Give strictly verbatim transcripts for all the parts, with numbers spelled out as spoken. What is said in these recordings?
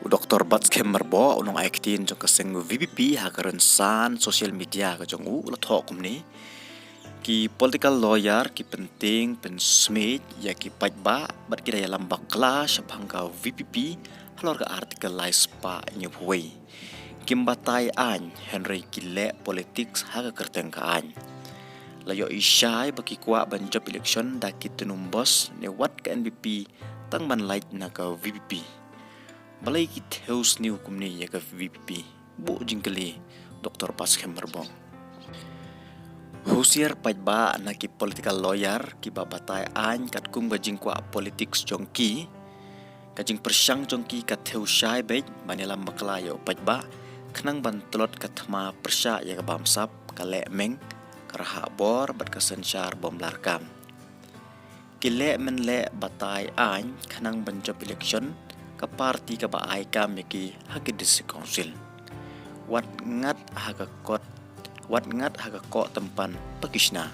U Doktor Batskhem Myrboh, u nongai ktien jong ka seng VPP, ha ka rynsan social media ka jong u, u la thoh kumne: Ki political lawyer ki pyntieng pynsmit ïa ki paidbah bad ki da ïalam bakla shaphang ka VPP halor ka Article lai spah hynñiewphew wei. Kim batai aiñ hynrei ki leh politics ha ka kyrteng ka aiñ. La ïohi shai ba ki kwah ban jop election da ki tnum bos ne wat ka NPP tang ban lait na ka VPP. Balei ki thew sniew kumne ïa ka VPP? Buh jingkylli Doktor Batskhem Myrboh. Husiar paidbah na ki political lawyer kiba batai aiñ katkum ka jingkwah politics jong ki. Ka jingpyrshang jong ki ka thew shai beit ban ïalam bakla ïa u paidbah khnang ban tlot ka thma pyrshah ïa ka bamsap, ka lehmeng, ka rhah bor bad ka synshar bym larkam. Ki leh men leh batai aiñ khnang ban jop election ka party kaba ai kam ïa ki ha ki District Council. Wat ngat ha ka kot, wat ngat ha ka koh tympan ba ki shna.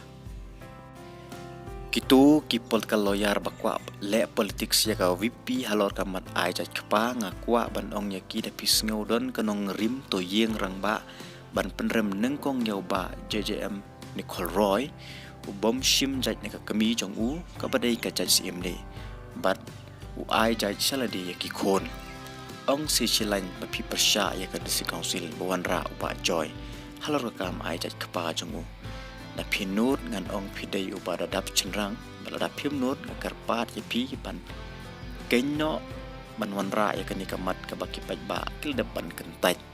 Kito ki political lawyer ba kwah leh politics ïa ka VPP halor ka mat ai jait kpa, nga kwah ban ong ïa ki, da phi sngew don ka nongrim to ïeng rangbah ban pynrem nyngkong ïa u Bah JJM Nicole Roy, u bym shim jait na ka kmie jong u kaba dei ka jait CMD bad u ai jait sha lade ïa ki khun. Ong shi shilaiñ ba phi pyrshah ïa ka District Council ba wanrah u Bah Joy halor ka kam ai jait kpa jong u. Da phi nud ngan ong phi dei uba da dap shynrang, ba lada phim nud nga kyrpad ïa phi ban kynnoh ban wanrah ïa kane ka mat kaba ki paidbah ki la dep ban kyntait.